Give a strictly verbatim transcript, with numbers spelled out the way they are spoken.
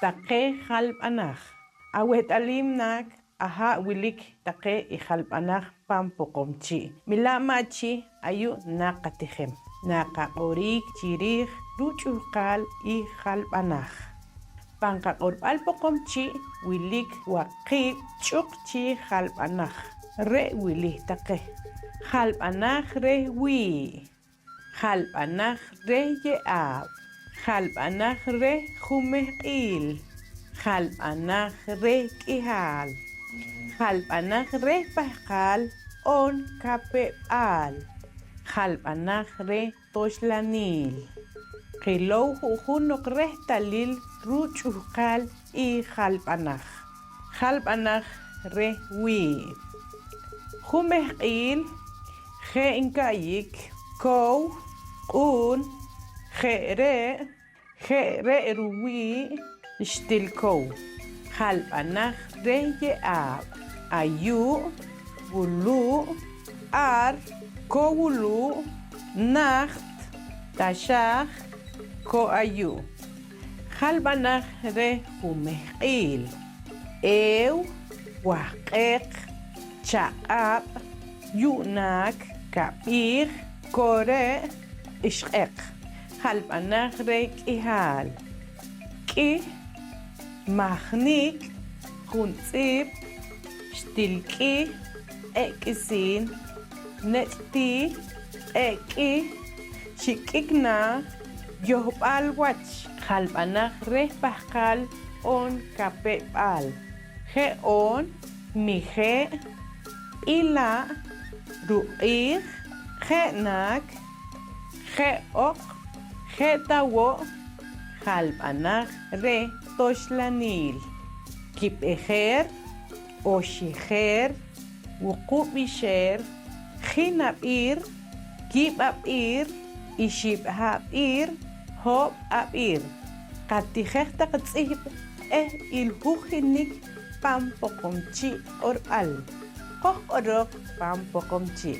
Taqe jalb'anaj. Aweht'alim naak aha' wilik taqe i jalb'anaj pan Poqomchi'. Mila' ma' chi ayu' naqatijem, naqaq'orik chi riij ruch'uhqal i jalb'anaj. Pan qaq'orb'al Poqomchi' wilik waqiib' ch'uq chi jalb'anaj. Re' wili taqe: jalb'anaj reh wii', jalb'anaj reh ye'aab', jalb'anaj reh jumehq'iil, jalb'anaj reh k'ihaal, jalb'anaj reh pahqaal oon kapew-b'al, jalb'anaj reh toxlaniil. Qilow ju'jun noq rehtalil ruch'uhqal i jalb'anaj. Jalb'anaj reh wii'. Jumehq'iil, je' nka'yik, kow, q'uun, je' re', je' re' ruwii', xtil kow. Jalb'anaj reh ye'aab', ayu', wulu', ar, kowulu', najt, taxaaj, koayu'. Jalb'anaj reh jumehq'iil, eew, wahq'eq, chaq'ab', yu'naak, kab'iij, kore', ixq'eq. Jalb'anaj reh k'ihaal, k'ih, mahnik', juntz'ip, xtil k'ih, q'e' k'isiin, nech' tii, q'e' k'ih, xik'ik naa, yohb'al wach. Jalb'anaj reh pahqaal oon kapew-b'al, je' oon, mije', b'ila', ruq'iij, je' naak, je' oq, je' ta wo'. Jalb'anaj reh toxlaniil, kib'ejeer, oxijeer, wuqub' ixeer, jinab'iir, kiib' ab'iir, ixib' ab'iir, hoob' ab'iir. Qatijej taq tz'ihb' eh ilhujinik pan Poqomchi' q'orb'al. Qojq'oroq pan Poqomchi'.